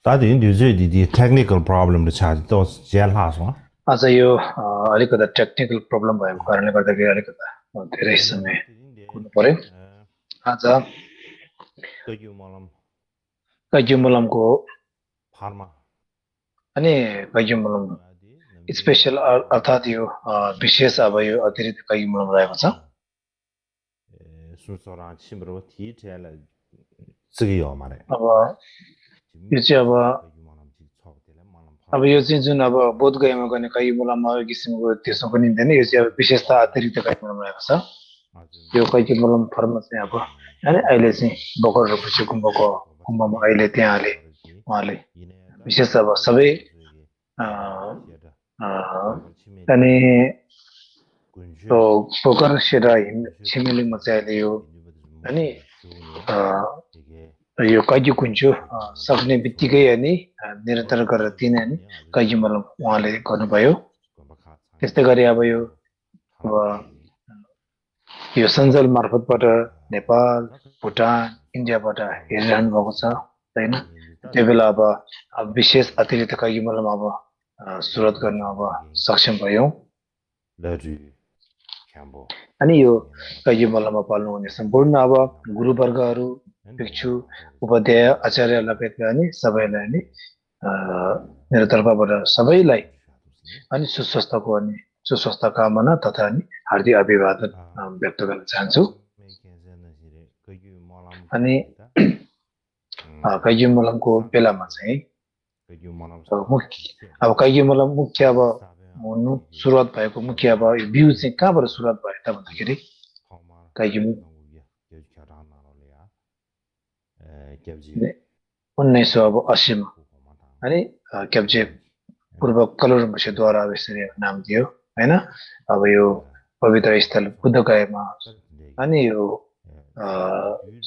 다들 인디비주얼이 technical problem를 찾도 제일 하죠. आज यो अलिकता टेक्निकल प्रब्लम भएको कारणले गर्दाखेरि अलिकता धेरै समय कुर्नु पर्यो आज कैक्युमुलमको फार्मा अनि कैक्युमुलम स्पेशल अर्थात् यो विशेष अब यो अतिरिक्त कैक्युमुलम रहेको छ सुसोरा छिम्रो 티 제일 这个有嘛嘞 अब यो चाहिँ अब यो चाहिँ जुन अब बोधगयामा गर्ने कैक्युमुलम अब किसिमको त्यसमा पनि हुँदैन यो चाहिँ अब विशेषता अतिरिक्त कैक्युमुलम रहेको छ यो कैक्युमुलम फर्म चाहिँ अब हैन अहिले चाहिँ बगर रुकुचे गुम्बामा अहिले त्यहाँले उहाँले विशेष अब सबै अनि तो पोकर सेरा छिमेलिङमा चाहिँ अहिले यो अनि यो कैक्यु कुन्चु सक्ने बित्तिकै अनि निरन्तर गरेर दिने अनि कैक्युमुलम उहाँले गर्नुभयो त्यस्तै गरी अब यो सञ्जाल मार्फतबाट नेपाल भुटान इन्डियाबाट हेरिरहनु भएको छ हैन त्यो बेला अब विशेष अतिरिक्त कैक्युमुलम अब सुरुवात गर्न अब सक्षम भयौं अनि यो कैक्युमुलममा पाल्नुहुने सम्पूर्ण अब गुरुवर्गहरू भिक्षु उपाध्याय आचार्य लगायतका अनि सबैलाई अनि मेरो तर्फबाट सबैलाई अनि सुस्वास्थ्य कामना तथा अनि हार्दिक अभिवादन व्यक्त गर्न चाहन्छु अनि कैक्युमुलमको बेलामा चाहिँ अब कैक्युमुलम मुख्य अब हुनु सुरुवात भएको मुख्य अब बिउ चाहिँ कहाँबाट सुरुवात भयो त भन्दाखेरि कैक्युमुलम 1980 मा अनि क्याप्जे पूर्व कलोरमसेद्वारा यसरी नाम दियो हैन अब यो पवित्र स्थल बुद्धगयामा अनि यो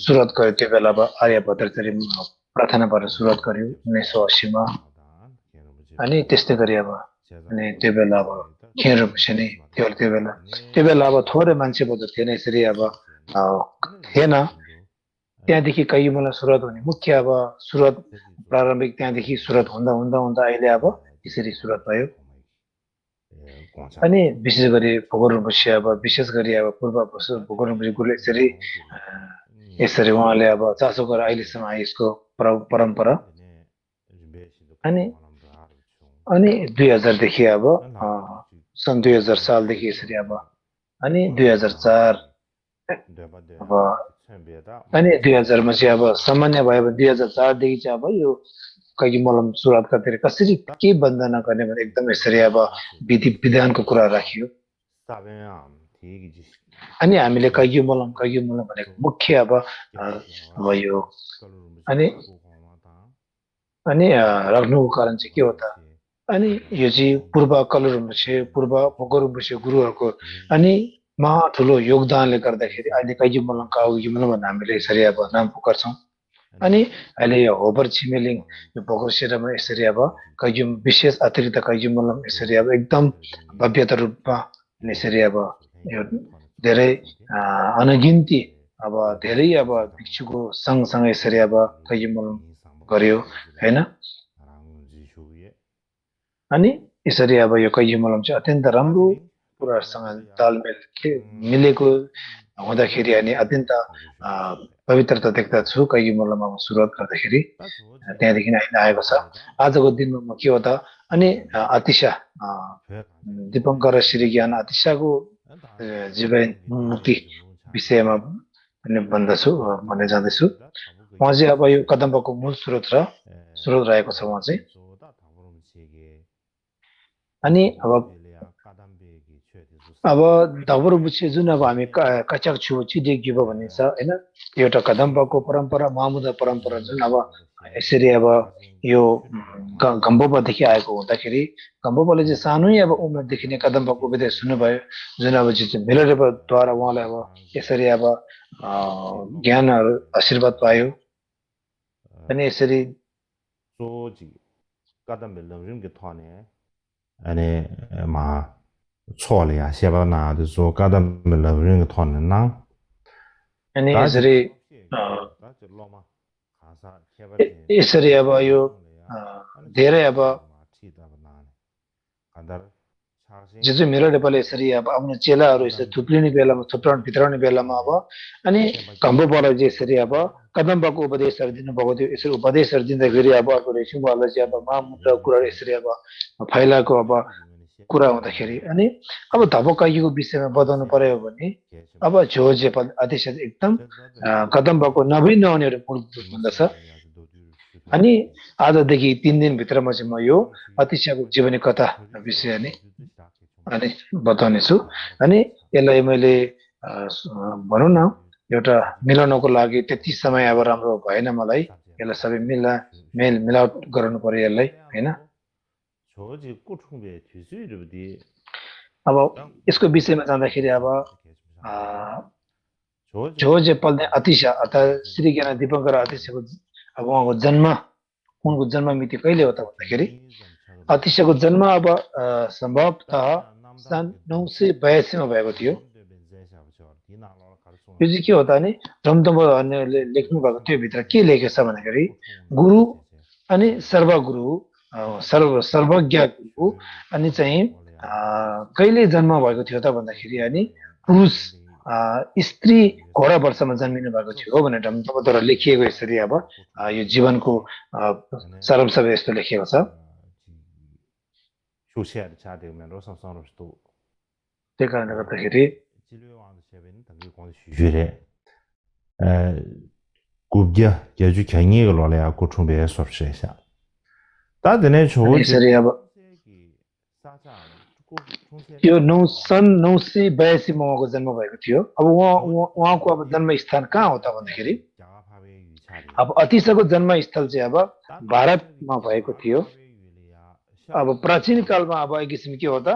सुरुवात गर्यो त्यो बेला अब आर्यभद्राचार्य प्रार्थनाबाट सुरुवात गर्यो 1980 मा अनि त्यस्तै गरी अब अनि त्यो बेला अब खेरमसे नै त्यो बेला अब थोरै मान्छे बजार थिएन यसरी अब थिएन त्यहाँदेखि कैक्युमुलम सुरुवात हुने मुख्य अब सुरुवात प्रारम्भिक त्यहाँदेखि सुरुवात हुँदा अहिले अब यसरी सुरुवात भयो अनि विशेष गरी भोगोरमसे अब विशेष गरी अब पूर्व भोगोरमसे गुरुले यसरी उहाँले अब चासो गरेर अहिलेसम्म यसको परम्परा अनि 2000 देखि अब सन् 2000 सालदेखि यसरी अब अनि 2004 अब अनि 2000 मा चाहिँ अब सामान्य भयो भने 2004 देखि चाहिँ अब यो कैक्युमुलम सुरुवात गर्दै कसरी के बन्दना गर्ने भने एकदम यसरी अब विधि विधानको कुरा राखियो अनि हामीले कैक्युमुलम भनेको मुख्य अब यो अनि राख्नुको कारण चाहिँ के हो त अनि यो चाहिँ पूर्व कलोरमसे पूर्व भोगोरमसे गुरुहरूको अनि ठुलो योगदानले गर्दाखेरि अहिले कैक्युमुलम भन्ने हामीले यसरी अब नाम पुकार्छौं अनि अहिले यो होबर छिमेलिङ यो भोगोरसेरामा यसरी अब विशेष अतिरिक्त कैक्युमुलम यसरी अब एकदम भव्यता रूपमा यसरी अब यो धेरै अनगिन्ती अब धेरै अब भिक्षुको सँगसँगै यसरी अब कैक्युमुलम गर्यो हैन अनि यसरी अब यो कैक्युमुलम चाहिँ अत्यन्त राम्रो कुराहरुसँग तालमेल मिलेको हुँदाखेरि अनि अत्यन्त पवित्रता देख्दछु कैक्युमुलममा सुरुवात गर्दाखेरि त्यहाँदेखि अहिले आएको छ आजको दिनमा के हो त अनि अतिशा दीपंकर श्री ज्ञान अतिशाको जीवन मुक्ति विषयमा पनि भन्ने जाँदैछु उहाँ चाहिँ अब यो कदम्बको मूल स्रोत रहेको छ उहाँ चाहिँ अनि अब धवरबुछे जुन अब हामी कचाक छु चिदे गिब भन्ने छ हैन एउटा कदम्बको परम्परा महामुदा परम्परा जुन अब यसरी अब यो गम्बोबादेखि आएको हुँदाखेरि गम्बोबाले चाहिँ सानोै अब उमेरदेखि नै कदम्बको विधि सुन्नुभयो जुन अब मिलरद्वारा उहाँलाई अब यसरी अब ज्ञानहरू आशीर्वाद पायो अनि यसरी अनि मा 错了呀，先把那的做搞得没了人个团人呐。 अनि यसरी अब यो धेरै अब जो मेरो नेपालले यसरी अब आफ्नो चेलाहरू यसरी थुप्रिने बेलामा भित्राउने बेलामा अब अनि कम्बो बलले चाहिँ यसरी अब कदम्बाको उपदेशहरू दिनुभएको थियो यसरी उपदेशहरू दिँदाखेरि अब अर्को रेसिम बलले चाहिँ अब महामुद्रा कुराहरू यसरी अब फैलाएको अब कुरा हुँदाखेरि अनि अब धबकाइको विषयमा बताउनु पर्यो भने अब झोजे अध्यक्ष एकदम कदम्बाको नभई नहुनेहरू मूल भन्दछ अनि आजदेखि 3 दिनभित्रमा चाहिँ म यो अतिशयको जीवनी कथा विषय अनि बताउने छु अनि यसलाई मैले भनौँ न एउटा मिलाउनको लागि त्यति समय अब राम्रो भएन मलाई यसलाई सबै मिलावट गराउनु पर्यो यसलाई हैन अब यसको विषयमा जाँदाखेरि अब झोजे पल्ने अतिशा अर्थात् श्री ज्ञान दीपङ्कर अतिशाको अब उहाँको उनको जन्म मिति कहिले हो त भन्दाखेरि अतिशाको जन्म अब सम्भवतः सन् 982 मा भएको थियो यो चाहिँ के हो त भने रमतम्बरले लेख्नु भएको थियो भित्र के लेखेको छ भन्दाखेरि गुरु अनि सर्वगुरु सर्वज्ञ गुरु अनि चाहिँ कहिले जन्म भएको थियो त भन्दाखेरि अनि पुरुष स्त्री घोडा वर्षमा जन्मिनु भएको थियो भनेर रमतम्बरद्वारा लेखिएको यसरी अब यो जीवनको सारांश यस्तो लेखिएको छ त्यही कारणले गर्दाखेरि यसरी अब यो सन् 982 मा उहाँको जन्म भएको थियो अब उहाँको अब जन्मस्थान कहाँ हो त भन्दाखेरि अब अतिशाको जन्मस्थल चाहिँ अब भारतमा भएको थियो अब प्राचीन कालमा अब एक किसिम के हो त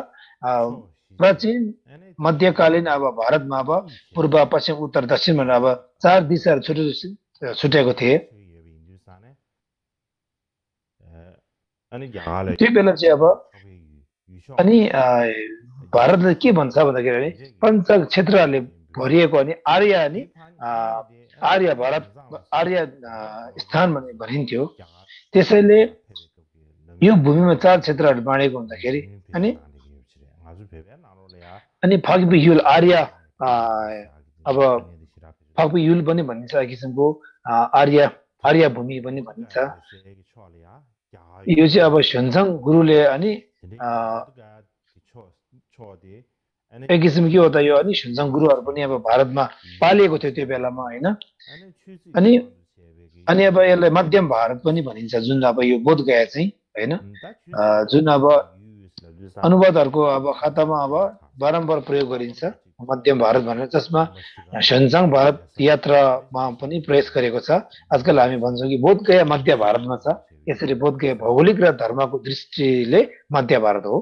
प्राचीन मध्यकालीन अब भारतमा अब पूर्व पश्चिम उत्तर दक्षिण भनेर अब 4 दिशाहरू छुटेको थिए त्यो बेला चाहिँ अब अनि भारतले के भन्छ भन्दाखेरि पञ्च क्षेत्रहरूले भरिएको अनि आर्य भारत आर्य स्थान भनिन्थ्यो त्यसैले यो भूमिमा 4 क्षेत्रहरू बाँडेको हुँदाखेरि अनि फक्बियुल आर्य अब फक्बियुल पनि भनिन्छ एक किसिमको आर्य भूमि पनि भनिन्छ यो चाहिँ अब स्योन्जाङ गुरुले अनि एक किसिम के हो त यो अनि स्योन्जाङ गुरुहरू पनि अब भारतमा पालिएको थियो त्यो बेलामा हैन अनि अब यसलाई मध्यम भारत पनि भनिन्छ जुन अब यो बोधगया चाहिँ हैन जुन अब अनुवादहरूको अब खातामा अब बारम्बार प्रयोग गरिन्छ मध्यम भारत भनेर जसमा स्योन्जाङ भारत यात्रामा पनि प्रवेश गरेको छ आजकल हामी भन्छौँ कि बोधगया मध्य भारतमा छ यसरी बोधगया भौगोलिक र धर्मको दृष्टिले मध्य भारत हो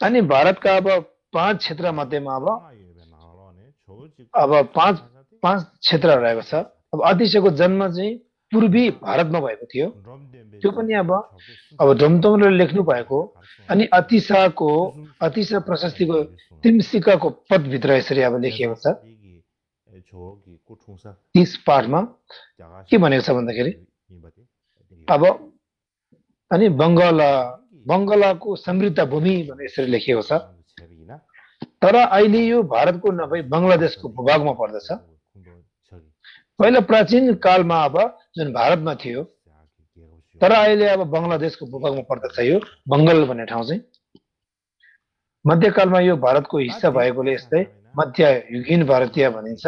अनि भारतका अब 5 क्षेत्र मध्येमा अब 5 क्षेत्र रहेको छ अब अतिशाको जन्म चाहिँ पूर्वी भारतमा भएको थियो त्यो पनि अब रमतम्बरले लेख्नु भएको अनि अतिशा प्रशस्तिको तिमसिकाको पदभित्र यसरी अब लेखिएको छ 30 पाठमा के भनेको छ भन्दाखेरि अब अनि बङ्गलाको समृद्ध भूमि भनेर यसरी लेखिएको छ तर अहिले यो भारतको नभई बङ्गलादेशको भूभागमा पर्दछ पहिला प्राचीन कालमा अब जुन भारतमा थियो तर अहिले अब बङ्गलादेशको भूभागमा पर्दछ यो बङ्गाल भन्ने ठाउँ चाहिँ मध्यकालमा यो भारतको हिस्सा भएकोले यसलाई मध्ययुगीन भारतीय भनिन्छ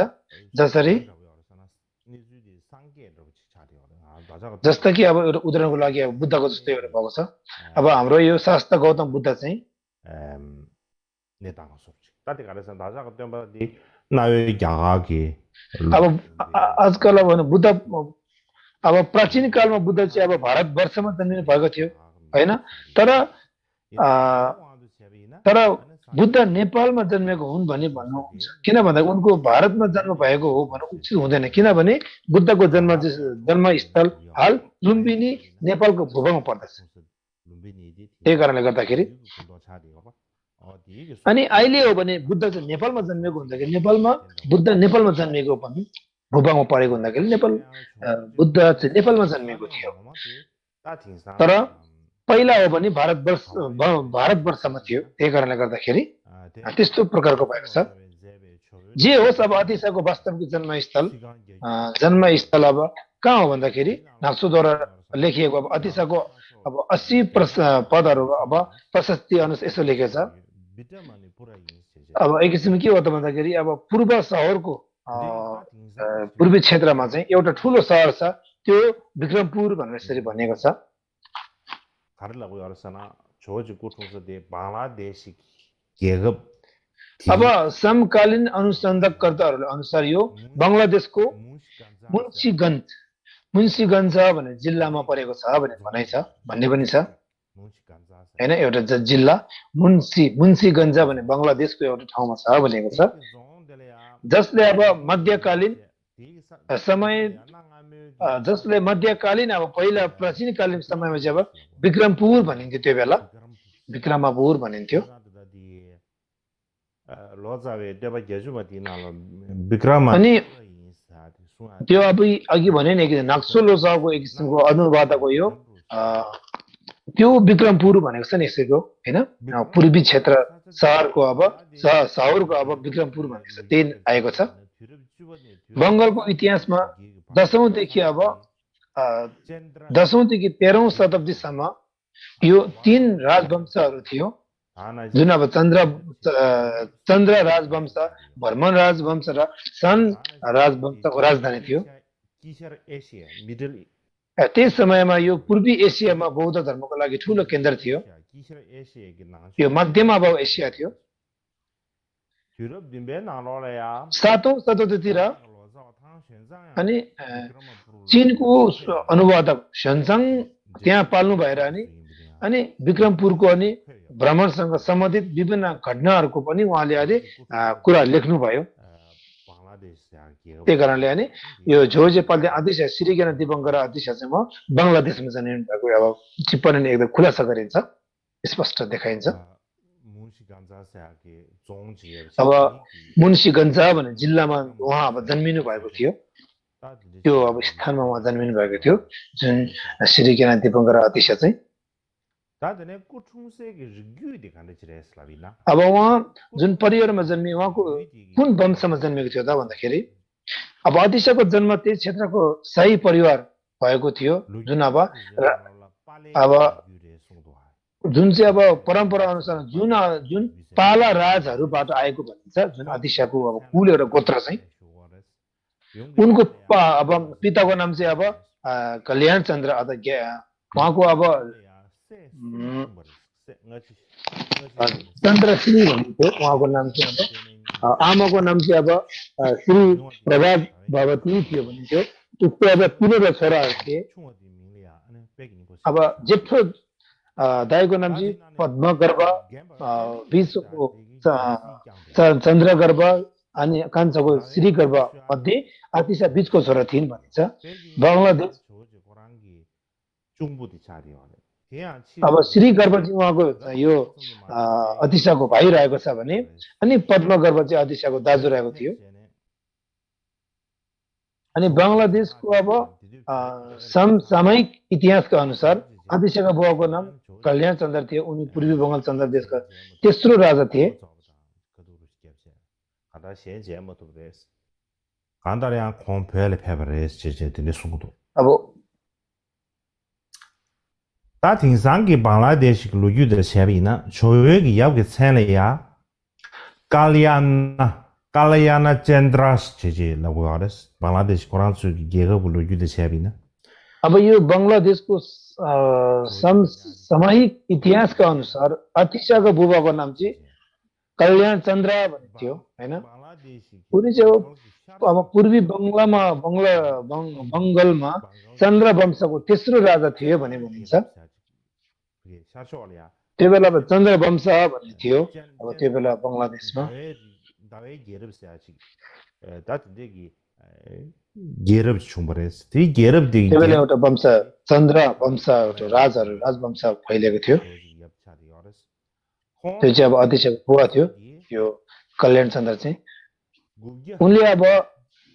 जस्तो कि अब एउटा उदाहरणको लागि अब बुद्धको जस्तो एउटा भएको छ अब हाम्रो यो शास्त्र गौतम बुद्ध चाहिँ अब आजकल अब बुद्ध अब प्राचीन कालमा बुद्ध चाहिँ अब भारतवर्षमा जन्मिनु भएको थियो हैन तर बुद्ध नेपालमा जन्मेको हुन् भन्ने भन्नुहुन्छ किन भन्दा उनको भारतमा जन्म भएको हो भन्नु उचित हुँदैन किनभने बुद्धको जन्मस्थल हाल लुम्बिनी नेपालको भूभागमा पर्दछ त्यही कारणले गर्दाखेरि अनि अहिले हो भने बुद्ध चाहिँ नेपालमा जन्मेको हुँदाखेरि बुद्ध नेपालमा जन्मेको भन्नु भूभागमा परेको हुँदाखेरि नेपाल बुद्ध चाहिँ नेपालमा जन्मिएको थियो तर पहिला हो भने भारतवर्षमा थियो त्यही कारणले गर्दाखेरि त्यस्तो प्रकारको भएको छ जे होस् अब अतिशाको वास्तविक जन्मस्थल अब कहाँ हो भन्दाखेरि नाक्सोद्वारा लेखिएको अब अतिशाको अब 80 पदहरू अब प्रशस्ति अनुसार यसो लेखेको छ अब एक किसिम के हो त भन्दाखेरि अब पूर्व सहरको पूर्वी क्षेत्रमा चाहिँ एउटा ठुलो सहर छ त्यो विक्रमपुर भनेर यसरी भनिएको छ अब समकालीन अनुसन्धानकर्ताहरूले अनुसार यो बङ्गलादेशको मुन्सीगञ्ज भन्ने जिल्लामा परेको छ भन्ने भनाइ छ भन्ने पनि छ हैन एउटा जिल्ला मुन्सीगञ्ज भन्ने बङ्गलादेशको एउटा ठाउँमा छ भनेको छ जसले अब मध्यकालीन अब पहिला प्राचीनकालीन समयमा चाहिँ अब विक्रमपुर भनिन्थ्यो त्यो बेला विक्रमपुर भनिन्थ्यो अनि त्यो अब अघि भने नि नक्सो लोसाको एक किसिमको अनुवादको यो त्यो विक्रमपुर भनेको छ नि यसैको हैन पूर्वी क्षेत्र सहरको अब विक्रमपुर भनेको छ त्यही आएको छ बङ्गालको इतिहासमा 10औं देखि 13औं शताब्दीसम्म यो 3 राजवंशहरू थियो जुन अब चन्द्र राजवंश भर्मन राजवंश र सन राजवंशको राजधानी थियो त्यस समयमा यो पूर्वी एसियामा बौद्ध धर्मको लागि ठूलो केन्द्र थियो यो मध्यमा अब एसिया थियो 7औं शताब्दीतिर अनि चीनको अनुवादक xuanzang त्यहाँ पाल्नु भएर अनि विक्रमपुरको अनि भ्रमणसँग सम्बन्धित विभिन्न घटनाहरूको पनि उहाँले अहिले कुरा लेख्नुभयो त्यही कारणले अनि यो झोजे पाल्दे आदिश श्रीज्ञान दिवङ्कर आदिश चाहिँ म बङ्गलादेशमा जन्मिनु भएको अब टिप्पणी एकदम खुलासा गरिन्छ स्पष्ट देखाइन्छ अब मुन्सीगञ्ज भन्ने जिल्लामा उहाँ अब जन्मिनु भएको थियो त्यो अब स्थानमा उहाँ जन्मिनु भएको थियो जुन श्रीज्ञान दिवङ्कर आदिश चाहिँ अब उहाँ जुन परिवारमा जन्मिए उहाँको कुन वंशमा जन्मेको थियो त भन्दाखेरि अब आदिशको जन्म त्यस क्षेत्रको शाही परिवार भएको थियो जुन अब जुन चाहिँ अब परम्परा अनुसार जुन पाला राजहरूबाट आएको भनिन्छ जुन आदिशको अब कुल एउटा गोत्र चाहिँ उनको अब पिताको नाम चाहिँ अब कल्याण चन्द्र उहाँको अब चन्द्रश्री भन्ने उहाँको नाम चाहिँ अब आमाको नाम चाहिँ अब श्री प्रभात भगवती थियो भनिन्थ्यो उसको अब 3 छोराहरू थिए अब जेठो दाइको नाम चाहिँ पद्मगर्भ विश्वको चन्द्रगर्भ अनि कान्छाको श्रीगर्भ मध्ये आतिशा बीचको छोरा थिइन् भनिन्छ बङ्गलादेश अब श्रीगर्भ चाहिँ उहाँको यो अतिशाको भाइ रहेको छ भने अनि पद्मगर्भ चाहिँ अतिशाको दाजु रहेको थियो अनि बङ्गलादेशको अब समसामयिक इतिहासका अनुसार आतिशाका बुवाको नाम कल्याण चन्द्र थियो उनी पूर्वी बङ्गाल चन्द्र देशका तेस्रो राजा थिए अब 다팅상기 방글라데시 루유의 세비나 조역이 야게 챤래야 갈리아나 젠드라스 제제라고 하랬어 방글라데시 코란수 गेगब 루유의 세비나 अब यो बङ्गलादेशको समसामयिक इतिहासका अनुसार अतिशाको बुबाको नाम चाहिँ कल्याण चन्द्र भन्ने थियो हैन उनी चाहिँ अब पूर्वी बङ्गालमा चन्द्र वंशको तेस्रो राजा थियो भन्ने भनिन्छ त्यो बेला अब चन्द्र वंश भन्ने थियो अब त्यो बेला बङ्गलादेशमा त्यो बेला एउटा वंश चन्द्र वंश एउटा राजवंश फैलिएको थियो त्यो चाहिँ अब अतिशय बुवा थियो यो कल्याण चन्द्र चाहिँ उनले अब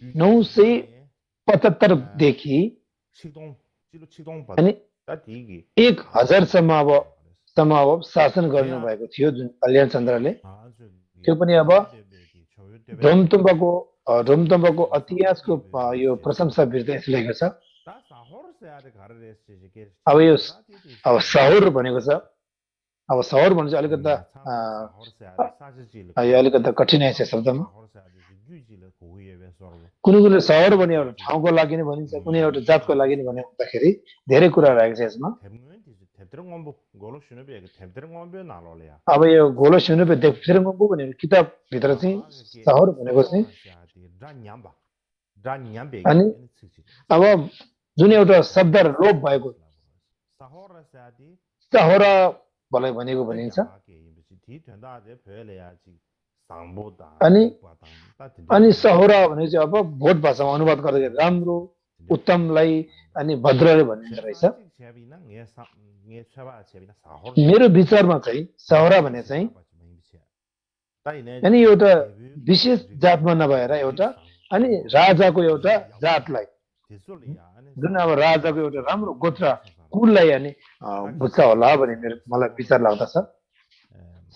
975 देखि अनि 1000 सम्म अब शासन गर्नुभएको थियो जुन कल्याण चन्द्रले त्यो पनि अब रोमतम्बाको इतिहासको यो प्रशंसा बिर्दै लेखेको छ अब सहर भनेको छ अब सहर भने चाहिँ अलिकता कठिनाइ छ शब्दमा कुनै सहर भने एउटा ठाउँको लागि नै भनिन्छ कुनै एउटा जातको लागि नै भने हुँदाखेरि धेरै कुराहरू आएको छ यसमा अब यो गोलो सुनुपे देख्थिरङबु भनेको किताब भित्र चाहिँ सहर भनेको चाहिँ अनि अब जुन एउटा शब्द लोप भएको सहरा भलाई भनेको भनिन्छ अनि सहरा भनेको चाहिँ अब भोट भाषामा अनुवाद गर्दाखेरि राम्रो उत्तमलाई अनि भद्रले भनिन्छ रहेछ मेरो विचारमा चाहिँ सहरा भने चाहिँ अनि एउटा विशेष जातमा नभएर एउटा अनि राजाको एउटा जातलाई जुन अब राजाको एउटा राम्रो गोत्र कुललाई अनि बुझ्छ होला भन्ने मलाई विचार लाग्दछ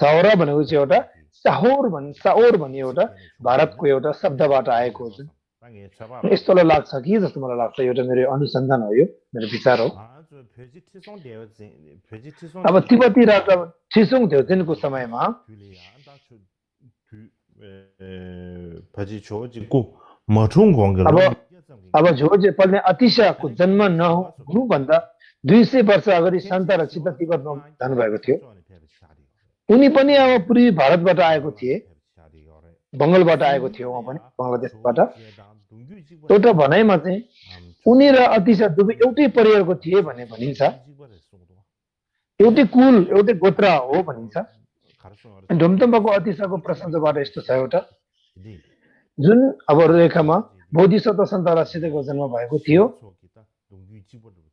सहरा भनेको चाहिँ एउटा साहोर भन्ने एउटा भारतको एउटा शब्दबाट आएको हो यस्तोलाई लाग्छ कि जस्तो मलाई लाग्छ एउटा मेरो अनुसन्धान हो यो मेरो विचार हो अब तिब्बती राजा छिसुङ देउचेनको समयमा अब झोजे पल्ने अतिशाको जन्म नहुनुभन्दा 200 वर्ष अगाडि सन्त रचित तिब्बतमा जानुभएको थियो उनी पनि अब पूर्वी भारतबाट आएको थिए बङ्गालबाट आएको थियो उहाँ पनि बङ्गलादेशबाट एउटा भनाइमा चाहिँ उनी र अतिशा दुवै एउटै परिवारको थिए भन्ने भनिन्छ एउटै कुल एउटै गोत्र हो भनिन्छ ढुम्तम्बाको अतिशाको प्रशंसाबाट यस्तो छ एउटा जुन अब रेखामा बोधिसत्व सन्त रचितको जन्म भएको थियो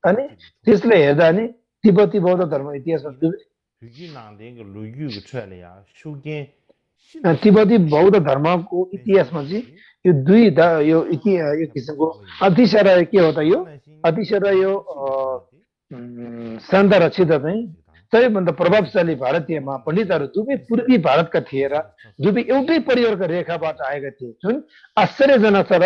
अनि त्यसले हेर्दा नि तिब्बती बौद्ध धर्म इतिहासमा तिब्बती बौद्ध धर्मको इतिहासमा चाहिँ यो किसिमको अतिशा र के हो त यो अतिशा र यो सन्त रचित चाहिँ सबैभन्दा प्रभावशाली भारतीयमा पण्डितहरू दुवै पूर्वी भारतका थिए र दुवै एउटै परिवारका रेखाबाट आएका थिए जुन आश्चर्यजनक छ र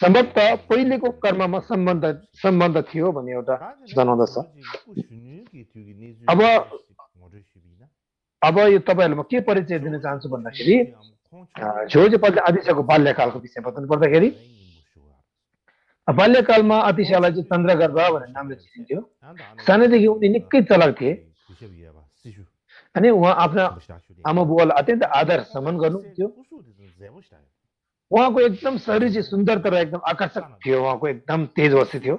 सम्भवतः पहिलेको कर्ममा सम्बन्ध थियो भन्ने एउटा जनाउँदछ अब यो तपाईँहरूलाई म के परिचय दिन चाहन्छु भन्दाखेरि झोजेपल्ले आदिशाको बाल्यकालको विषय बताउनु पर्दाखेरि बाल्यकालमा आदिशालाई चाहिँ चन्द्रगर्भ भन्ने नामले चिनिन्थ्यो सानैदेखि उनी निकै चलाक थिए अनि उहाँ आफ्ना आमा बुवालाई अत्यन्त आदर सम्मान गर्नुहुन्थ्यो उहाँको एकदम शरीर चाहिँ सुन्दर तर एकदम आकर्षक थियो उहाँको एकदम तेज वस्तु थियो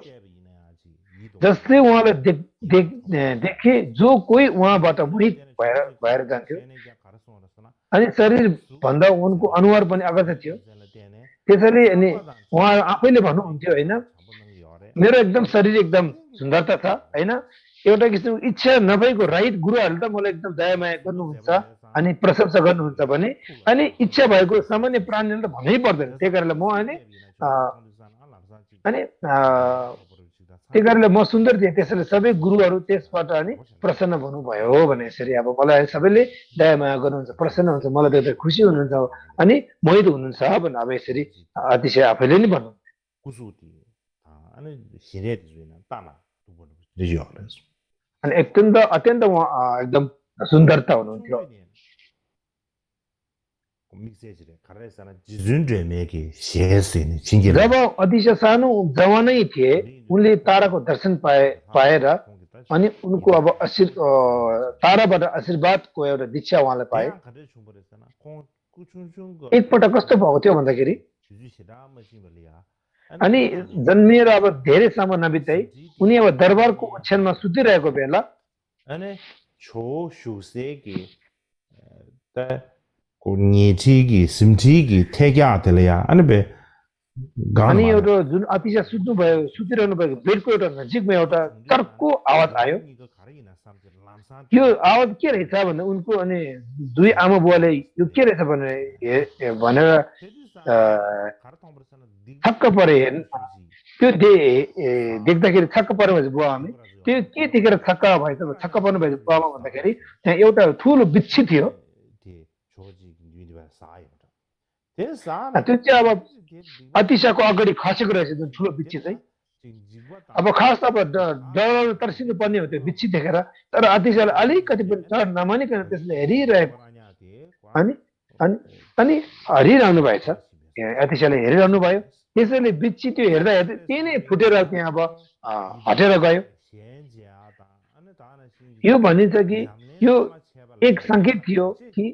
जसले उहाँलाई देखे जो कोही उहाँबाट मोहित भएर जान्थ्यो अनि शरीर भन्दा उनको अनुहार पनि आकर्षक थियो त्यसैले अनि उहाँ आफैले भन्नुहुन्थ्यो होइन मेरो एकदम शरीर एकदम सुन्दरता छ होइन एउटा किसिमको इच्छा नभएको राइट गुरुहरूले त मलाई एकदम दयामाया गर्नुहुन्छ अनि प्रशंसा गर्नुहुन्छ भने अनि इच्छा भएको सामान्य प्राणीले त भन्नै पर्दैन त्यही कारणले म अनि त्यही कारणले म सुन्दर थिएँ त्यसैले सबै गुरुहरू त्यसबाट अनि प्रसन्न भन्नुभयो हो भने यसरी अब मलाई सबैले दयामाया गर्नुहुन्छ प्रसन्न हुन्छ मलाई देख्दा खुसी हुनुहुन्छ अनि मोहित हुनुहुन्छ भने अब यसरी अतिशय आफैले नै भन्नु अनि अत्यन्त एकदम सुन्दरता हुनुहुन्थ्यो जब अतिशय सानो जवानै थिए उनले ताराको दर्शन पाएर अनि उनको अब ताराबाट आशीर्वादको एउटा दीक्षा उहाँले पाए एकपल्ट कस्तो भएको थियो भन्दाखेरि अनि जन्मिएर अब धेरै समय नबित्दै उनी अब दरबारको ओछ्यानमा सुतिरहेको बेला अनि एउटा जुन अतिशय सुतिरहनु भएको बेडको एउटा नजिकमा एउटा चर्को आवाज आयो त्यो आवाज के रहेछ भन्दा उनको अनि दुई आमा बुवाले यो के रहेछ भनेर छक्क परे त्यो देख्दाखेरि छक्क परेको भएछ बुवाआमा त्यो के देखेर छक्क भएछ छक्क पर्नु भएछ बुवामा भन्दाखेरि त्यहाँ एउटा ठुलो बिच्छी थियो त्यो चाहिँ अब अतिशाको अगाडि खसेको रहेछ जुन ठुलो बिच्छी चाहिँ अब खास अब डर तर्सिनु पर्ने हो त्यो बिच्छी देखेर तर अतिशाले अलिकति पनि डर नमानिकन त्यसले हेरिरहेको अनि अनि अनि हरिरहनु भएछ अतिशाले हेरिरहनु भयो त्यसैले बिच्छी त्यो हेर्दा हेर्दै त्यही नै फुटेर त्यहाँ अब हटेर गयो यो भनिन्छ कि यो एक सङ्केत थियो कि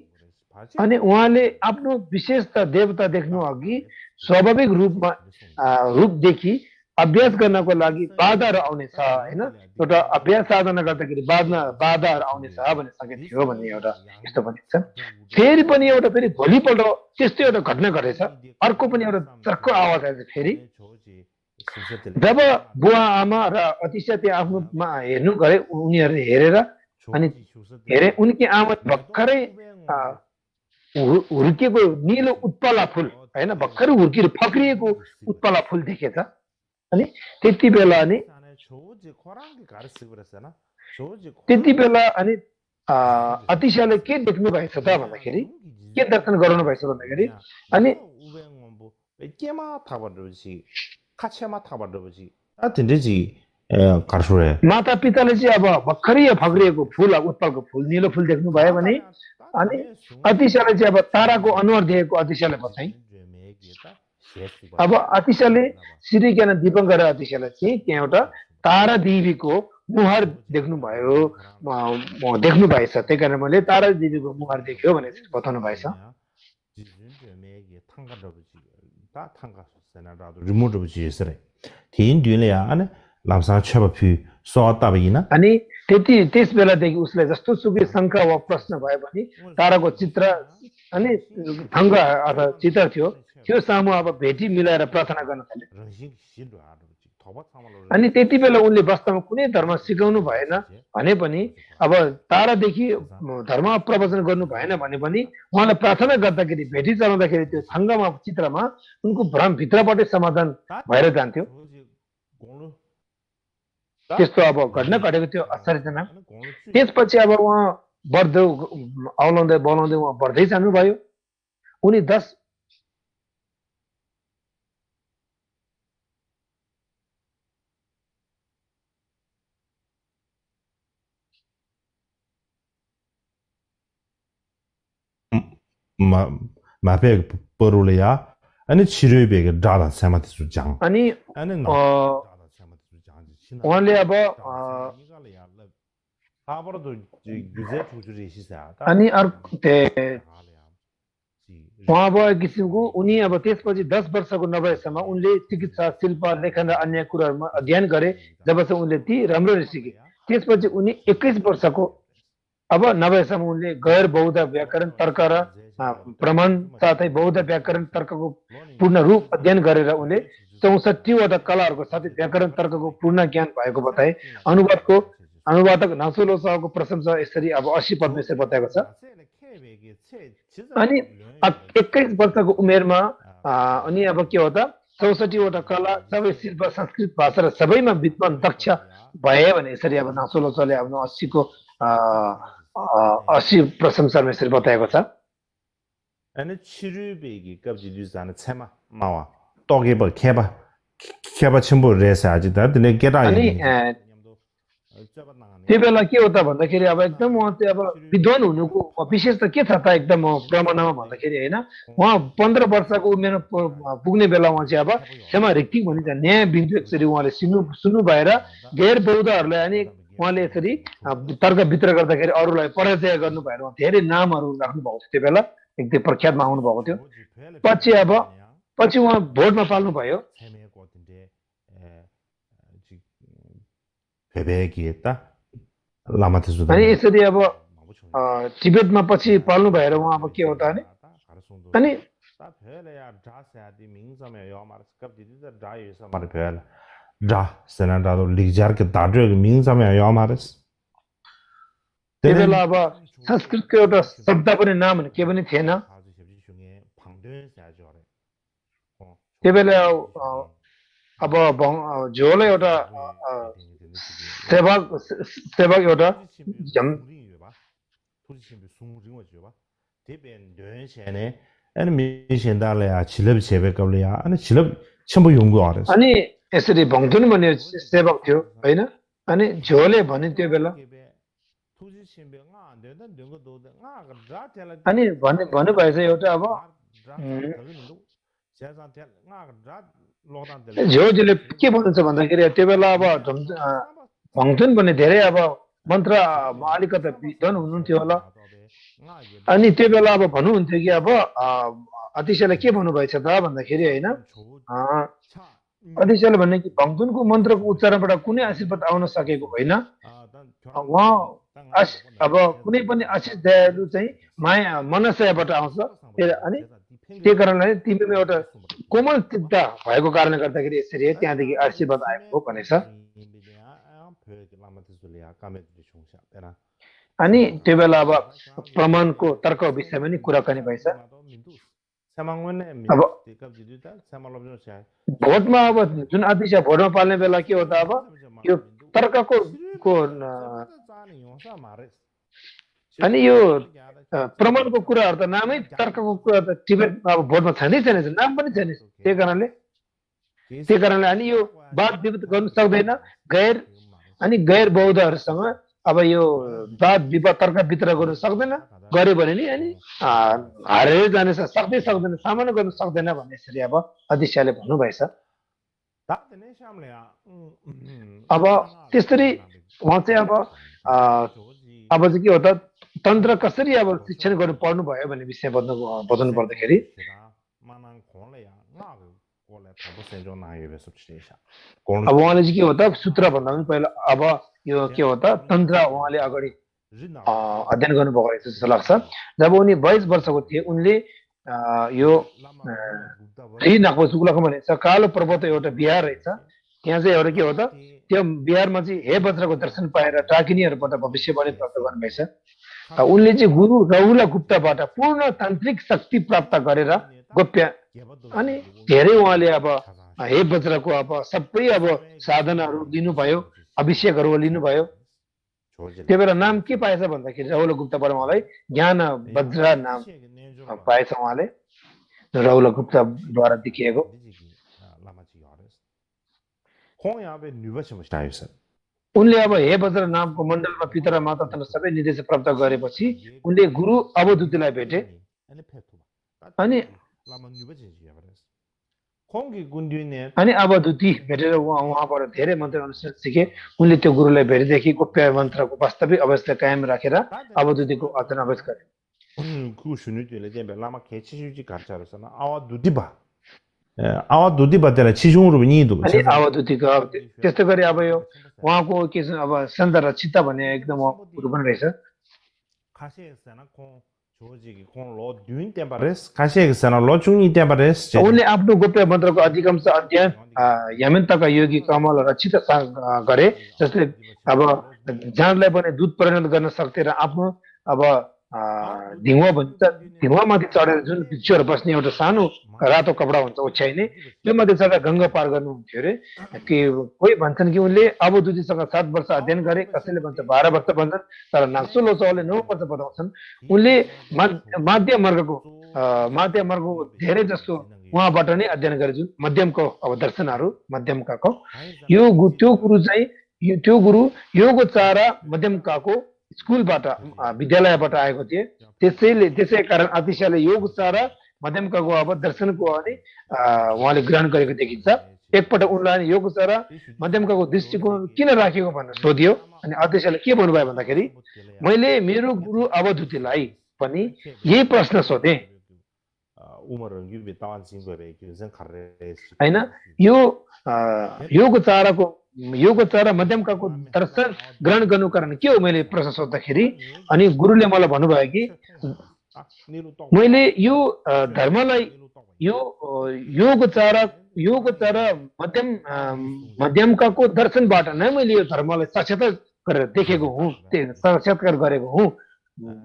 अनि उहाँले आफ्नो विशेषता देवता देख्नु अघि स्वाभाविक रूपदेखि अभ्यास गर्नको लागि बाधाहरू आउनेछ होइन एउटा अभ्यास साधना गर्दाखेरि बाधाहरू आउनेछ भन्ने सङ्केत थियो भन्ने एउटा यस्तो भनिन्छ फेरि पनि एउटा फेरि भोलिपल्ट त्यस्तो एउटा घटना घटेछ अर्को पनि एउटा चर्को आवाज आएछ फेरि जब बुवा आमा र अतिशय त्यो आफ्नो हेर्नु गए उनीहरूले हेरेर अनि हेरे उनकी आमा भर्खरै हुर्किएको निलो उत्पला फुल होइन भर्खरै हुर्किएर फक्रिएको उत्पला फुल देखेछ अनि त्यति बेला अनि अतिशयले के देख्नु भएछ त भन्दाखेरि के दर्शन गराउनु भएछ भन्दाखेरि अनि माता पिताले चाहिँ अब भर्खरै फक्रिएको फुल उत्पलको फुल निलो फुल देख्नु भयो भने अनि अतिशयले चाहिँ अब ताराको अनुहार देखेको अतिशयले बताए अब अतिशयले श्री ज्ञान दीपङ्कर अतिशयले चाहिँ त्यहाँ एउटा तारा देवीको मुहार देख्नुभयो देख्नु भएछ त्यही कारण मैले तारा देवीको मुहार देख्यो भनेर बताउनु भएछ अनि त्यस बेलादेखि उसलाई जस्तो सुकै शङ्का वा प्रश्न भयो भने ताराको चित्र अनि थङ्ग अथवा चित्र थियो त्यो सामु अब भेटी मिलाएर प्रार्थना गर्न थाले अनि त्यति बेला उनले वास्तवमा कुनै धर्म सिकाउनु भएन भने पनि अब तारादेखि धर्म प्रवचन गर्नु भएन भने पनि उहाँलाई प्रार्थना गर्दाखेरि भेटी चलाउँदाखेरि त्यो थङ्गमा चित्रमा उनको भ्रम भित्रबाटै समाधान भएर जान्थ्यो त्यस्तो अब घटना घटेको थियो आश्चर्यजनक त्यसपछि अब उहाँ बढ्दै औलाउँदै बोलाउँदै उहाँ बढ्दै जानुभयो उनी 10 마페 뻐루려야 아니 치료비게 다다 세마티 주장 अनि उहाँले अब अनि उहाँ अब किसिमको उनी अब त्यसपछि 10 वर्षको नभएसम्म उनले चिकित्सा शिल्प लेखन र अन्य कुराहरूमा अध्ययन गरे जबसम्म उनले ती राम्ररी सिके त्यसपछि उनी 21 वर्षको अब नभएसम्म उनले गैर बौद्ध व्याकरण तर्क र प्रमाण साथै बौद्ध व्याकरण तर्कको पूर्ण रूप अध्ययन गरेर उनले 64 वटा कलाहरूको साथै व्याकरण तर्कको पूर्ण ज्ञान भएको बताए अनुवादक नासुलो साहको प्रशंसा यसरी अब 80 पद्मश्री बताएको छ अनि 21 वर्षको उमेरमा अनि अब के हो त 64 वटा कला सबै शिल्प संस्कृत भाषा र सबैमा विद्वान दक्ष भए भने यसरी अब नासुलो साहले आफ्नो 80 को 80 प्रशंसामा यसरी बताएको छ अनि 치료비기 갑지두자는 체마 마와 또게버 케바 첨부 레사 아지다 드네 게라이 त्यो बेला के हो त भन्दाखेरि अब एकदम उहाँ चाहिँ अब विद्वान हुनुको विशेष त के छ त एकदम प्रमाणमा भन्दाखेरि हैन उहाँ 15 वर्षको उमेरमा पुग्ने बेला उहाँ चाहिँ अब क्षमा ऋतिक भनिन्छ न्याय बिन्दु यसरी उहाँले सुन्नु भएर गैर बौद्धहरूलाई अनि उहाँले यसरी तर्क भित्र गर्दाखेरि अरूलाई पराजय गर्नु भएर उहाँ धेरै नामहरू राख्नु भएको थियो त्यो बेला एकदम प्रख्यातमा आउनु भएको थियो पछि उहाँ भोटमा पाल्नु भयो अनि यसरी अब तिब्बतमा पछि पाल्नु भएर उहाँ अब के हो त अनि त्यो बेला अब संस्कृतको एउटा शब्द पनि नाम के पनि थिएन त्यो बेला अब झोल एउटा सेवक सेवक एउटा अनि यसरी भङथुन भन्ने सेवक थियो होइन अनि झोले भने त्यो बेला अनि भन्नुभएछ एउटा अब झोले के भन्नुहुन्छ भन्दाखेरि त्यो बेला अब भङथुन भन्ने धेरै अब मन्त्र अलिकति विद्वान हुनुहुन्थ्यो होला अनि त्यो बेला अब भन्नुहुन्थ्यो कि अब अतिशयले के भन्नुभएछ त भन्दाखेरि होइन अतिशयले भन्ने कि भङथुनको मन्त्रको उच्चारणबाट कुनै आशीर्वाद आउन सकेको होइन उहाँ अब कुनै पनि आशिष दयालु चाहिँ माया मनसायबाट आउँछ अनि त्यही कारणले तिमीमा एउटा कोमल चित्त भएको कारणले गर्दाखेरि यसरी त्यहाँदेखि आशीर्वाद आएको हो भनेछ अनि त्यो बेला अब प्रमाणको तर्क विषयमा नि कुराकानी भएछ अब भोटमा अब जुन अतिशय भोटमा पाल्ने बेला के हो त अब यो तर्कको अनि यो प्रमाणको कुराहरू त नामै तर्कको कुरा त टिबेट अब भोटमा छँदै छैन नाम पनि छैन त्यही कारणले अनि यो वाद विवाद गर्न सक्दैन गैर बौद्धहरूसँग अब यो वाद विवाद तर्क वितर्क गर्न सक्दैन गर्यो भने नि अनि हारेर जाने सक्दैन सामना गर्न सक्दैन भन्ने यसरी अब अध्यक्षले भन्नुभएछ अब त्यसरी उहाँ चाहिँ अब चाहिँ के हो त तन्त्र कसरी अब शिक्षण गर्नु पर्नु भयो भन्ने विषय बताउनु पर्दाखेरि अब उहाँले चाहिँ के हो त सूत्र भन्दा पनि पहिला अब यो के हो त तन्त्र उहाँले अगाडि अध्ययन गर्नुभएको रहेछ जस्तो लाग्छ जब उनी 22 वर्षको थिए उनले यो नागपुर भनिन्छ कालो पर्वत एउटा बिहार रहेछ त्यहाँ चाहिँ एउटा के हो त त्यो बिहारमा चाहिँ हे वज्रको दर्शन पाएर टाकिनीहरूबाट भविष्यवाणी प्राप्त गर्नुभएछ उनले चाहिँ गुरु राहुल गुप्ताबाट पूर्ण तान्त्रिक शक्ति प्राप्त गरेर गोप्य अनि धेरै उहाँले अब हे वज्रको अब सबै अब साधनाहरू लिनुभयो अभिषेकहरू लिनुभयो त्यो बेला नाम के पाएछ भन्दाखेरि राहुल गुप्ताबाट उहाँलाई ज्ञान वज्र नाम पाएछ उहाँले राहुल गुप्ताद्वारा देखिएको उनले अब हे वज्र नामको मण्डलमा पिता र माता तथा सबै निर्देश प्राप्त गरेपछि उनले गुरु अवधूतिलाई भेटे अनि अवधूति भेटेर उहाँबाट धेरै मन्त्र अनुसार सिके उनले त्यो गुरुलाई भेटेदेखि गोप्य मन्त्रको वास्तविक अवस्था कायम राखेर अवधूतिको अध्ययन अभ्यास गरे अनि अवधूतिको त्यस्तै गरी अब यो उहाँको के छ अब सन्त र चित्त भन्ने एकदम गुरु पनि रहेछ उनले आफ्नो गोप्य मन्त्रको अधिकांश अध्ययन यमन्तका योगी कमल रचित गरे जसले अब जानलाई पनि दूध परिणत गर्न सक्थे र आफ्नो अब ढिङ्वा भन्छ ढिङ्वामाथि चढेर जुन भिक्षुहरू बस्ने एउटा सानो रातो कपडा हुन्छ ओछ्याइने त्यो माथि चढेर गङ्गा पार गर्नुहुन्थ्यो अरे कि कोही भन्छन् कि उनले अवधूतिसँग 7 वर्ष अध्ययन गरे कसैले भन्छ 12 वर्ष भन्छन् तर नाक्सो लोचौले 9 वर्ष बताउँछन् उनले माध्य मार्गको धेरै जस्तो उहाँबाट नै अध्ययन गरे जुन मध्यमको अब दर्शनहरू मध्यमकाको त्यो गुरु चाहिँ त्यो गुरु योगचारा मध्यमकाको स्कुलबाट विद्यालयबाट आएको थिए त्यसै कारण अतिशयले योगचारा मध्यमकाको अब दर्शनको अनि उहाँले ग्रहण गरेको देखिन्छ एकपटक उनलाई योगचारा मध्यमकाको दृष्टिकोण किन राखेको भनेर सोधियो अनि अतिशयले के भन्नुभयो भन्दाखेरि मैले मेरो गुरु अवधूतिलाई पनि यही प्रश्न सोधेँ हैन यो योगचारा मध्यमकाको दर्शन ग्रहण गर्नु कारण के हो मैले प्रश्न सोद्धाखेरि अनि गुरुले मलाई भन्नुभयो कि मैले यो धर्मलाई यो योगचारा मध्यमकाको दर्शनबाट नै मैले यो धर्मलाई साक्षात्कार गरेर देखेको हुँ साक्षात्कार गरेको हुँ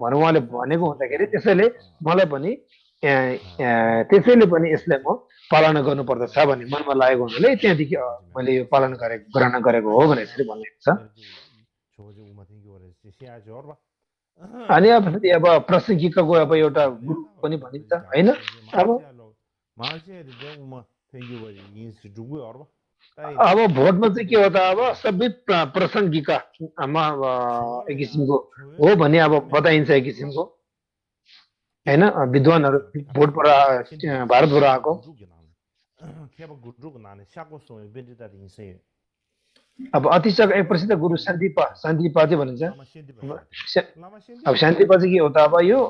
भनेर उहाँले भनेको हुँदाखेरि त्यसैले मलाई पनि यसलाई म पालना गर्नुपर्दछ भन्ने मनमा लागेको हुनाले त्यहाँदेखि मैले यो पालन गरेको ग्रहण गरेको हो भनेर चाहिँ भनिएको छ। अनि अब फेरि अब प्रसङ्गिकको अब एउटा गुरु पनि भनिन्छ होइन। अब भोटमा चाहिँ के हो त, अब सबै प्रसङ्गिका एक किसिमको हो भन्ने अब बताइन्छ एक किसिमको होइन। विद्वानहरू भोटबाट भारतबाट आएको अब अतिशय एक प्रसिद्ध गुरु शान्तिपा चाहिँ भनिन्छ। अब शान्तिपा चाहिँ के हो त, अब यो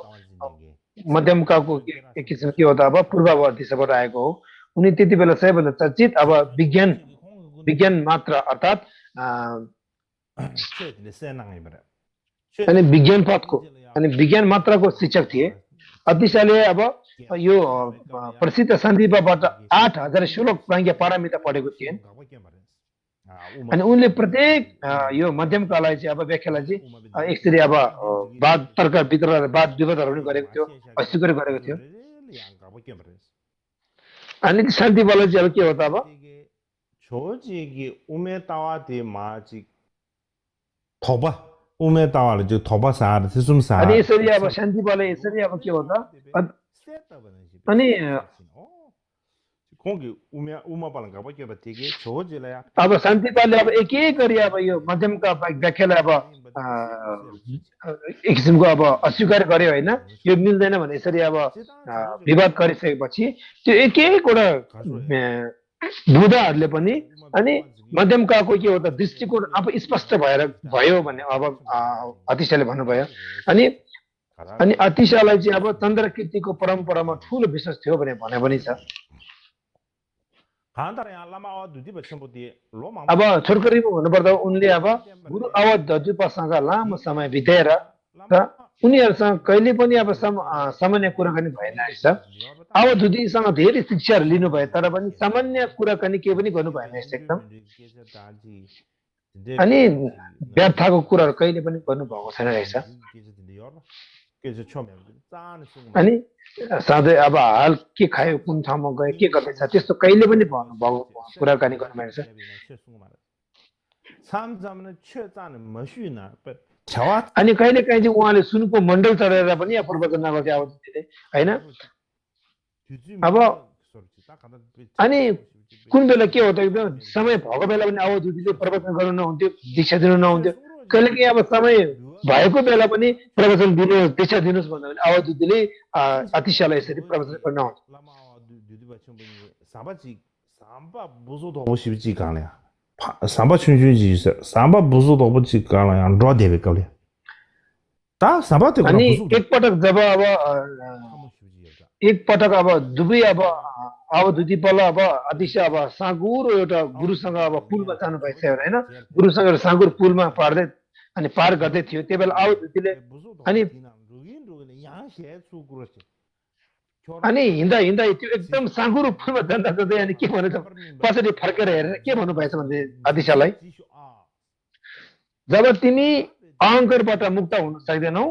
मध्यमकालको एक किसिम के हो त, अब पूर्व दिशाबाट आएको हो। उनी त्यति बेला सबैभन्दा चर्चित अब विज्ञान मात्र अर्थात् अनि विज्ञान पदको अनि विज्ञान मात्रको शिक्षक थिए। अतिशाले अब यो प्रसिद्ध शान्तिपाबाट 8000 श्लोक प्राज्ञ पारमिता पढेको थिए। अनि उनले प्रत्येक यो मध्यमकाललाई चाहिँ अब व्याख्यालाई चाहिँ यसरी अब वाद तर्क वितर्क वाद विवादहरू पनि गरेको थियो, अस्वीकार गरेको थियो। अनि शान्तिपालाई चाहिँ अब के हो त, अब अनि यसरी अब शान्तिपालाई यसरी अब के हो त, अनि अब शान्तिपालले अब एक एक गरी अब यो मध्यमका व्याख्यालाई अब एक किसिमको अब अस्वीकार गर्यो होइन, यो मिल्दैन भने यसरी अब विवाद गरिसकेपछि त्यो एक एकवटा बुधाहरूले पनि अनि मध्यमकाको के हो त दृष्टिकोण अब स्पष्ट भयो भन्ने अब अतिशाले भन्नुभयो। अनि अतिशालाई चाहिँ अब चन्द्रकीर्तिको परम्परामा ठुलो विश्वास थियो भने पनि छ। अब छोटकरीमा भन्नुपर्दा उनले अब गुरु अवधूतसँग लामो समय बिताएर र उनीहरूसँग कहिले पनि अब सामान्य कुराकानी भएन रहेछ। अवधूतसँग धेरै शिक्षाहरू लिनुभयो तर पनि सामान्य कुराकानी केही पनि गर्नु भएन रहेछ एकदम। अनि व्यर्थको कुराहरू कहिले पनि गर्नुभएको छैन रहेछ। अनि सधैँ अब हाल के खायो, कुन ठाउँमा गयो, के गर्दैछ त्यस्तो कहिले पनि कुराकानी गर्नु भएन रहेछ। अनि कहिले काहीँ चाहिँ उहाँले सुनको मण्डल चढेर पनि प्रवचन नगर्थ्यो अवधूतले होइन। अब अनि कुन बेला के हो त, एकदम समय भएको बेला पनि अवधूतले प्रवचन गर्नु नहुन्थ्यो, दीक्षा दिनु नहुन्थ्यो। कहिले काहीँ अब समय भएको बेला पनि प्रवचन दिनुहोस्, दीक्षा दिनुहोस् भन्दा पनि अवधूतले अतिशालाई यसरी प्रवचन गर्न अनि एकपटक अब दुवै अब अवधूति पल्ल अब अतिशय अब साँगुरो एउटा गुरुसँग अब पुलमा जानु भएछ होइन। गुरुसँग साँगुरो पुलमा अनि पार गर्दै थियो। त्यही बेला अवधूतिले अनि हिँड्दा त्यो एकदम साँगुरो पुलमा जाँदा अनि के भन्नु त, पछाडि फर्केर हेरेर के भन्नुभएछ भने अतिशालाई, जब तिमी अहङ्कारबाट मुक्त हुन सक्दैनौ,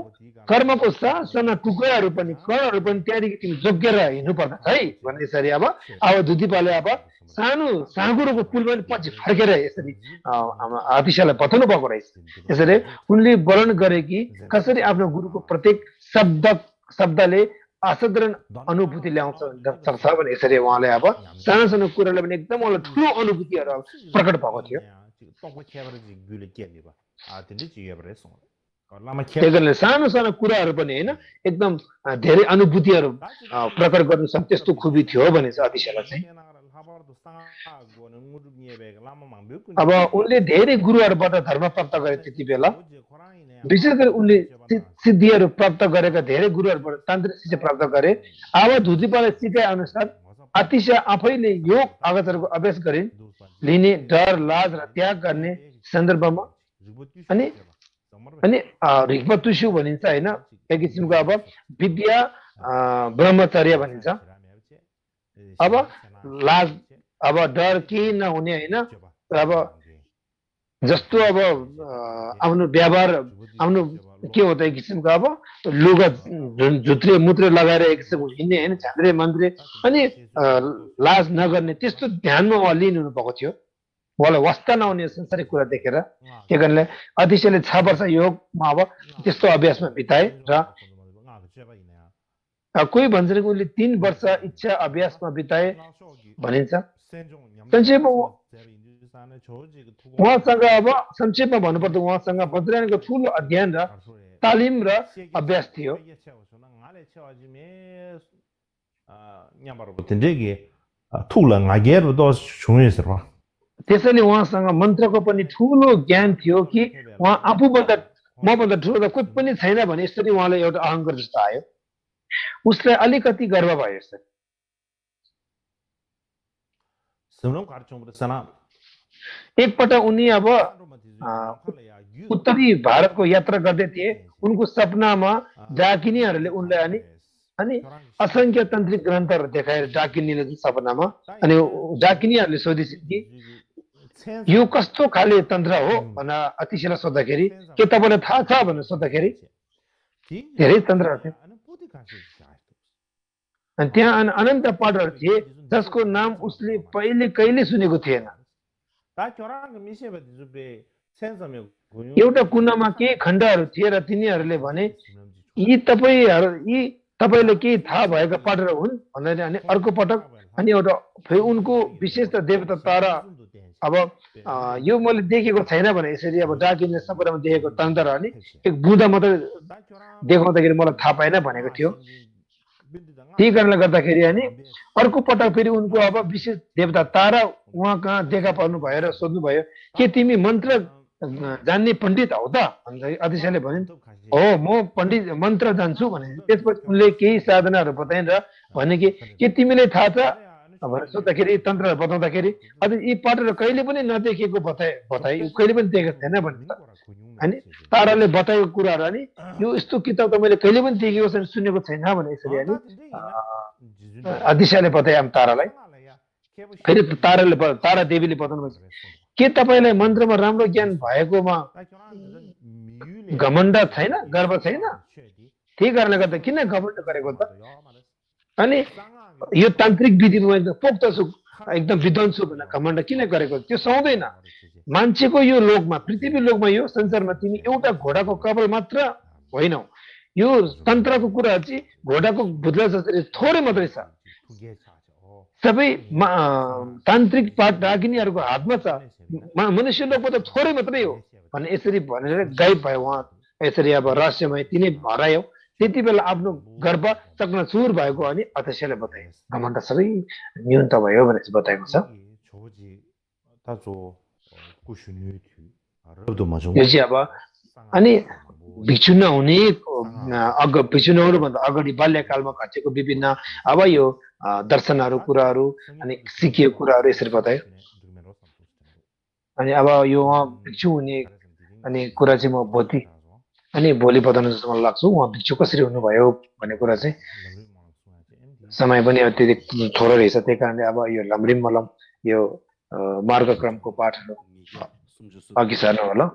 कर्मको साना टुक्राहरू पनि कणहरू पनि त्यहाँदेखि तिमी जोगेर हिँड्नु पर्दछ है भने यसरी अब अवधूतिपाले अब सानो साँगुरोको पुलमा पछि फर्केर यसरी अतिशालाई बताउनु भएको रहेछ। यसरी उनले वर्णन गरे कि कसरी आफ्नो गुरुको प्रत्येक शब्दले असाधारण अनुभूति ल्याउँछ सक्छ भने यसरी उहाँले अब सानो सानो कुरालाई पनि एकदम उहाँलाई ठुलो अनुभूतिहरू प्रकट भएको थियो। त्यही कारणले सानो सानो कुराहरू पनि होइन एकदम धेरै अनुभूतिहरू प्रकट गर्नु सक्छ, त्यस्तो खुबी थियो भने चाहिँ अतिशालाई चाहिँ। अब उनले धेरै गुरुहरूबाट धर्म प्राप्त गरे त्यति बेला, विशेष गरी उनले सिद्धिहरू प्राप्त गरेका धेरै गुरुहरूबाट तान्त्रिक शिक्षा प्राप्त गरे। अवधूतिपाले सिकाए अनुसार अतिशय आफैले योग आगतहरूको अभ्यास गरिन्, लिने डर लाज र त्याग गर्ने सन्दर्भमा। अनि ऋग्पतुषु भनिन्छ होइन, एक किसिमको अब विद्या ब्रह्मचर्य भनिन्छ। अब लाज अब डर केही नहुने होइन, अब जस्तो अब आफ्नो व्यवहार आफ्नो के हो त एक किसिमको अब लुगा झुत्रे मुत्रे लगाएर एक किसिमको हिँड्ने होइन झान्द्रे मन्द्रे अनि लाज नगर्ने त्यस्तो ध्यानमा उहाँ लिनु भएको थियो उहाँलाई वास्ता नहुने संसारिक कुरा देखेर के गर्नेले अतिशयले 6 वर्ष योगमा अब त्यस्तो अभ्यासमा बिताए र कोही भन्छन् कि उनले 3 वर्ष इच्छा अभ्यासमा बिताए भनिन्छ संक्षेपमा उहाँसँग अब संक्षेपमा भन्नुपर्दा उहाँसँग वज्रयानको ठुलो अध्ययन र तालिम र अभ्यास थियो त्यसैले उहाँसँग मन्त्रको पनि ठुलो ज्ञान थियो कि उहाँ आफूभन्दा मभन्दा ठुलो त कोही पनि छैन भने यसरी उहाँलाई एउटा अहङ्कार जस्तो आयो उसलाई अलिकति गर्व भयो यसरी एकपल्ट उनी अब उत्तरी भारतको यात्रा गर्दै थिए उनको सपनामा डाकिनीहरूले उनलाई अनि असंख्य तान्त्रिक ग्रन्थहरू देखाएर डाकिनीले सपनामा अनि डाकिनीहरूले सोधेछन् कि यो कस्तो खाले तन्त्र हो भनेर अतिशयलाई सोद्धाखेरि के तपाईँलाई थाहा छ भनेर सोद्धाखेरि धेरै तन्त्रहरू थिए अनि त्यहाँ अनन्त पाठहरू थिए जसको नाम उसले पहिले कहिले सुनेको थिएन एउटा कुनामा केही खण्डहरू थिए र तिनीहरूले भने यी तपाईँले केही थाहा भएका पाठहरू हुन् भनेर अनि अर्को पटक अनि एउटा फेरि उनको विशेष देवता तारा अब यो मैले देखेको छैन भने यसरी अब डाकिनीले सपनामा देखेको तन्त्र अनि एक बुँदा मात्रै देखाउँदाखेरि मलाई थाहा पाएन भनेको थियो त्यही कारणले गर्दाखेरि अनि अर्को पटक फेरि उनको अब विशेष देवता तारा उहाँ कहाँ देखा पर्नु भयो र सोध्नु भयो के तिमी मन्त्र जान्ने पण्डित हौ त भन्दाखेरि अतिशयले भनिन् हो म पण्डित मन्त्र जान्छु भने त्यसपछि उनले केही साधनाहरू बताइन् र भने के तिमीलाई थाहा छ भनेर सोद्धाखेरि तन्त्रहरू बताउँदाखेरि अझ यी पाठहरू कहिले पनि नदेखेको बताए कहिले पनि देखेको थिएन भन्छ अनि ताराले बताएको कुराहरू अनि यो यस्तो किताब त मैले कहिले पनि देखेको छैन सुनेको छैन भने यसरी अनि अतिशयले बताए तारालाई फेरि तारा देवीले बताउनु के तपाईँलाई मन्त्रमा राम्रो ज्ञान भएकोमा घमण्ड छैन गर्व छैन त्यही कारणले गर्दा किन घमण्ड गरेको त अनि यो तान्त्रिक विधिमा एकदम पोक्त छु एकदम विद्वान छु भनेर घमण्ड किन गरेको त्यो सुहाउँदैन मान्छेको यो लोकमा पृथ्वी लोकमा यो संसारमा तिमी एउटा घोडाको कपाल मात्र होइनौ यो तन्त्रको कुरा चाहिँ घोडाको भुत्ला जसरी थोरै मात्रै छ सबै तान्त्रिक पाठ डाकिनीहरूको हातमा छ मनुष्य लोकमा त थोरै मात्रै हो भने यसरी भनेर गायब भयो उहाँ यसरी अब रहस्यमय तिनै हरायो त्यति बेला आफ्नो गर्व चकनाचुर भएको अनि अध्यक्षले बताए घमण्ड सबै न्यूनत भयो भनेर बताएको छ यो चाहिँ अब अनि भिक्षु नहुने भिक्षु नहुनुभन्दा अगाडि बाल्यकालमा घटेको विभिन्न अब यो दर्शनहरू कुराहरू अनि सिकिएको कुराहरू यसरी बतायो अनि अब यो उहाँ भिक्षु हुने अनि कुरा चाहिँ म अनि भोलि बताउन जस्तो मलाई लाग्छ उहाँ भिक्षु कसरी हुनुभयो भन्ने कुरा चाहिँ समय पनि अब त्यति थोरै रहेछ त्यही कारणले अब यो लमरिम मलम यो मार्गक्रमको पाठहरू अघि सर्नु होला।